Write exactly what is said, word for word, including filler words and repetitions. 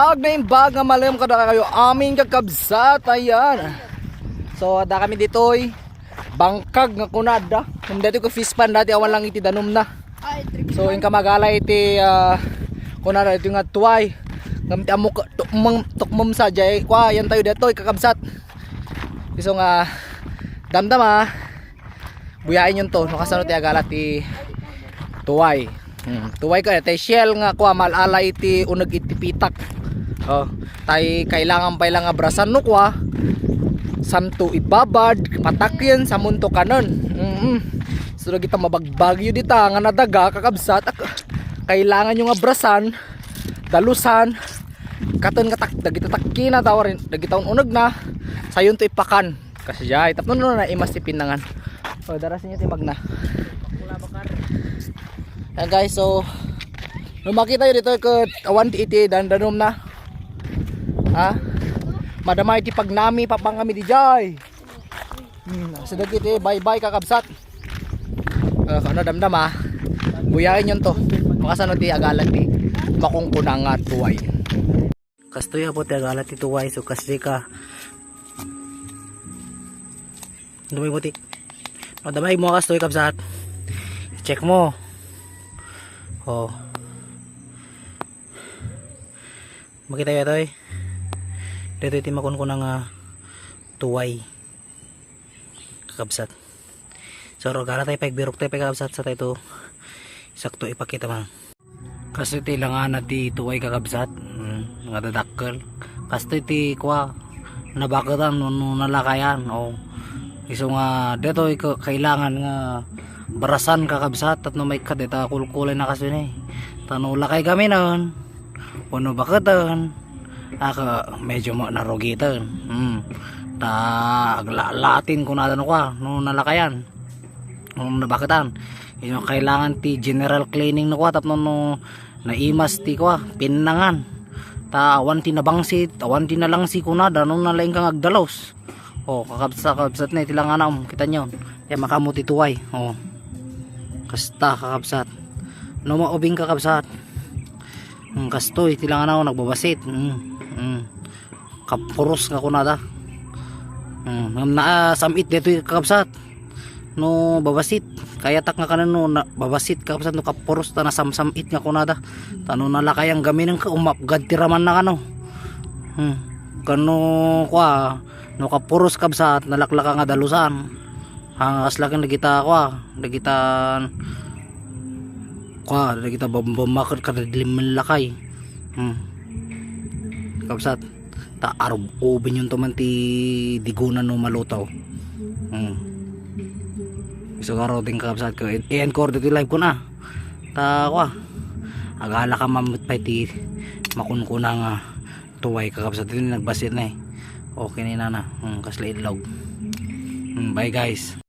Ag na imbag nga malem kada kayo amin kakabsat, ayan. So, ada kami ditoy bangkag nga kunada. Kung dati ko fish pond dati, awan lang iti danum na. So, inka magala iti, ah, kunada iti nga tuway. Ngam ti amok tukmem, tukmem sa jay. Kwa, yan tayo ditoy kakabsat. Iso nga, damdama. Buyaen yun to, no kasano ti agala ti tuway. Hmm, tuway ka, ti shell nga kwa, malala iti uneg iti pitak. Oh, tay kailangan pay lang nga brasan no kwa, santo ibabad, pataken, samunto kanen. Mm. So, dagita mabagbagyo dita nga nadaga, kakabsat, ak-, kailangan nyo nga brasan, dalusan, katen nga tak-, dagita takkina, tawarin, dagita ununeg na, sayon to ipakan. Kasi jay, tapno no na imas ti pinangan. O, darasin niyo ti magna. Yan guys, so, no makita yun dito, ket awan ti iti dandanom na. Ha? Madama iti pagnami, papang kami di jay. Hmm, so dagiti, bye-bye, kakabsat. Ah, kano damdam, ah. Buyaen yun to. Makasano ti agalan ti makungkuna nga tuway. Kastoy apo ti agala ti tuway, so kasdi ka. Damay mo ti. O, damay mo kastoy, kabsat. Check mo. Oh. Makita yo to eh. Dito iti makunkuna nga tuway. Kakabsat. So, ragala tayo, pagbirok tayo, kakabsat, sa tayo to. Sakto ipakita man. Kastoy ti langana ti tuway, kakabsat. Mm, nga dadakkel. Kastoy ti kwa, nabaketan, no, no nalakayan. O. Iso nga, detoy ka-, kailangan nga barasan, kakabsat, tapno maikkat dita kulkulay na kastoy ni. Tano lakay kami noon. Wenno baketen. Aka, medyo ma-, narugiten. Hmm. Ta, aglalatin kunada no kwa, no nalakayan. No nabaketan. Iso kailangan ti general cleaning no kwa, tapno no naimas ti kwa, pinnangan. Ta, awan ti nabangsit, awan ti nalangsi kunada, no nalaing kang agdalos. O, kakabsat, kakabsat na iti langanam, kita nyo. Kaya makamu ti tuway. O. Kasta, kakabsat. No maubing, kakabsat. Hmm, kastoy, iti langanam, nagbabasit. Hmm, hmm. Kapuros nga kunada. Hmm, ngem naa, sam-it detoy, kakabsat. No, babasit. Kayatak nga kanen no, na, babasit, kakabsat, no kapuros ta nasamsam-it nga kunada. Ta no nalakayang gaminen ka, umapgad ti raman na kano. Hmm. Kano, kwa, no kapuros, kabsat, nalaklaka nga dalusan. Ha, kas lakin dagita, kwa, dagita, kwa, dagita bambamaket kada dilim lakay. Hmm. Kabsat, ta arub-, ubin yun to man ti diguna no maluto. Hmm. Iso garo din, kakabsat, ko, i-, i-encore dito live ko na. Ta, kwa, agala ka mamit pa iti makunkuna nga tuway, kakabsat, iti nagbasit na eh. Okay ni nana. Hmm, kasla itlog. Hmm, bye guys.